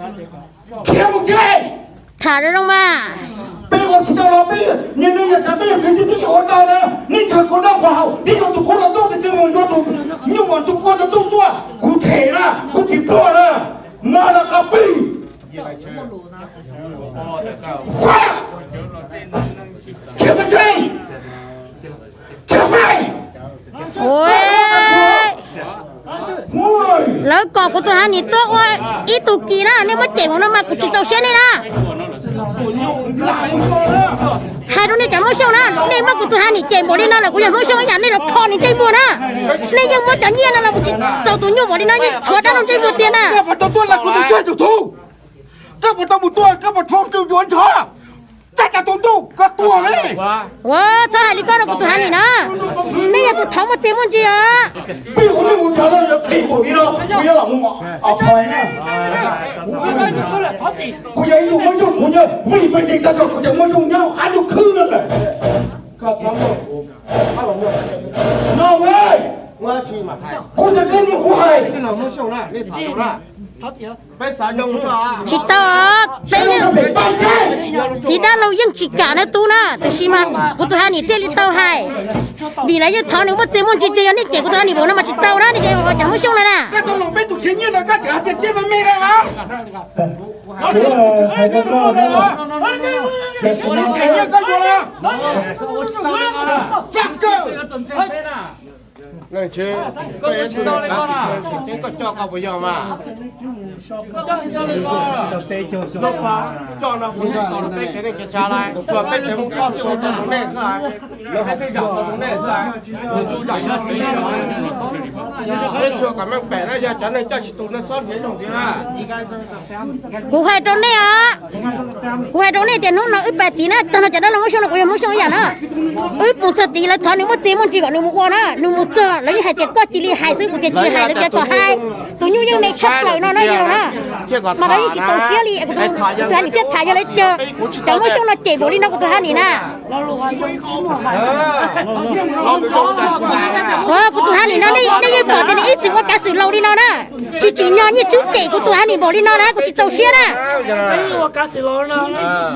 Khiav mus tsev. Tham zoo zoo mas. Peb ua tsis tau los peb, nws nws yog tas peb yog kwv tij peb yuav ua tau na. Nej nrhiav kuv noj kuv haus, twb yog tus qub los tuaj, twb mus yuav tus nyuj mas tus ua tau tuaj tuaj, kuv them na, kuv tsis pluag na. Mas los qhov pwg. Fab. Khiav peb tsev. Khiav peb. Ua, lawv kom kuv tus Hanis tuaj ua ib tug kis na, nej muab cem mus no mas kuv tsis txaus siab nej na. Hais rau nej cov Hmoob Xyooj na, nej muab kuv tus Hanis cem npaum li no lawm, kuv yog Hmoob Xyooj ib yam nej los kho nws ntsej muag na. Nej yeej muab cov nyiaj no los mus tsis txaus tus nyuj npaum li no, yeej tshuav dab laug ntsej muag tiag na. Koj puas tau mus tua, koj puas tau mus tua, koj puas tau yuav ntshav? Txog tas tus ntuj koj tuag li. Ua, txhob hais li koj rau kuv tus Hanis na. Nej yog tus thov muaj txiag muaj ntsig os. Peb ua neej ua tsav no yog phem npaum li no, kuv yuav lam mus. Kuv yog ib tug Hmoob Xyooj, kuv yog vim pes tsawg tag nrho kuv cov Hmoob Xyooj nyob qab ntuj khwb no lawm. No way. Kuv cov Hmoob Xyooj kuv hais. Tsis tau, peb, txiv dab laug yeej tsis kam na tub na, tiam sis mas kuv tus Hanis thiaj li tau hais, vim lawv yeej thov nws muaj txiag muaj ntsig tiag, yog nej cem kuv tus Hanis npaum no mas tsis tau na, nej cov Hmoob Xyooj na na. Leej twg, koj yuav tsum kav xwm, koj coj koj puas yog mas? Coj no kuv txaus rau peb cov neej tsa lawm, tsuas peb tseem mus coj thiaj ua tau rau nej xwb. Peb twb zam tau rau nej xwb. Nws tus zam tau rau nej, peb tsuas kom meej pem na, yog cov neeg coj tsis tus no txhob nrhiav zoo ntxiv na. Kuv hais rau nej os, kuv hais rau nej tias hnub no wb pais tid na, tag no cov dab laug Hmoob Xyooj no kuv yog Hmoob Xyooj ib yam na. Wb mus txog tid lawv thov nws muaj txiag muaj ntsig kom nws mus ua na, nws mus txog lawv yeej hais tias koj cia li hais xwb, kuv tias tsis hais, lawv tias kom hais. Tus nyuj yeej me tshaj plaws no no yog na. Mas lawv yeej tsis txaus siab li, kuv tus Hanis thiaj tham yog lawv cov, cov Hmoob Xyooj no cem npaum li no kuv tus Hanis na. Kuv tus Hanis no nej yeej pom tias nws ib txwm ua kav xwm laus li no na, tsis tsim nyog nyiaj tsub cem kuv tus Hanis npaum li no na, kuv tsis txaus siab na.